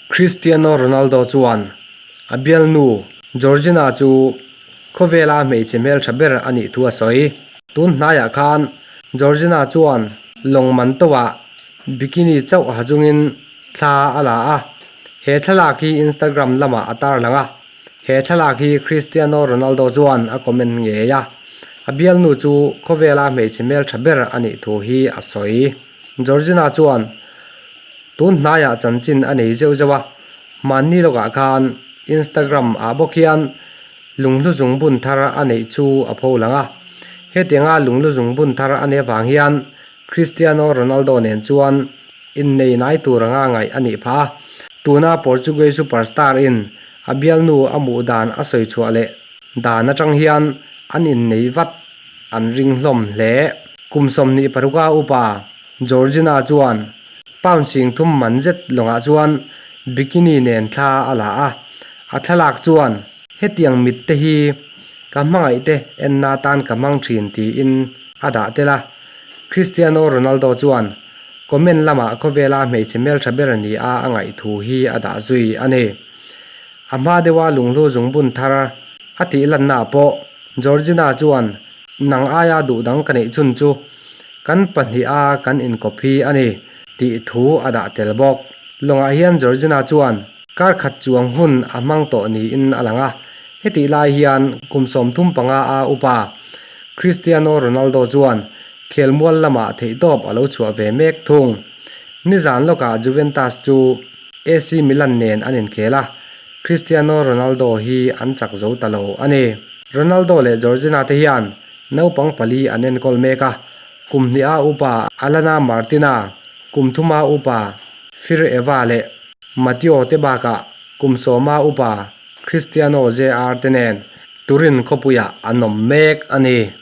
Cristiano Ronaldo chuan a bialnu Georgina chu khawvela hmeichhe hmeltha ber a nih thu a sawi. Tun hnaiah khan Georgina chuan lawng man tawhah bikini chauh ha chungin thla a la a, he thlalak hi Instagram lamah a tarlang a. He thlalak hi Cristiano Ronaldo chuan a comment ngei a, a bialnu chu khawvela hmeichhe hmeltha ber a nih thu hi a sawi. Georgina chuan tun hnaiah chanchin a nei zeuh zeuh a, hmanni lawkah khan Instagram ah bawk hian lunghlu zungbun thar a neih chu a pho lang a. Hetianga lunghlu zungbun thar a nih avang hian Cristiano Ronaldo nen chuan innei nai tur anga ngaih a nih phah a, tuna Portuguese superstar in a bialnu a hmuh dan a sawi chhuah leh dan atang hian an innei vat an ring hlawm hle. Kum 26 a upa Georgina chuan pound 30 man zet lawngah chuan bikini nen thla a la a, a thlalak chuan hetiang mit te hi ka hmangaih te enna atan ka hmang thin tiin a dah tel a. Cristiano Ronaldo chuan Comment lamah khawvela hmeichhe hmeltha ber ni a a ngaih thu hi a dah zui a ni. A hma deuha lunghlu zungbun thar a tih lannaah pawh Georgina chuan nang aia duh dang ka neih chhun chu kan pahniha kan inkawp hi a ni tih thu a dah tel bawk. Lawngah hian Georgina chuan kar khat chuang hun a hmang tawh niin a lang a, hetih lai hian kum 35 a upa Cristiano Ronaldo chuan Khelmual lamah theihtawp a lo chhuah ve mek thung. Nizan lawkah Juventus chu AC Milan nen an inkhel a, Cristiano Ronaldo hi an chak zo ta lo a ni. Ronaldo leh Georgina te hian naupang pali an enkawl mek a, kum hniha upa Alana Martina, kum thuma upa Fir Eva leh Mateo te bakah kum sawma upa Cristiano JR te nen Turin khawpuiah an awm mek a ni.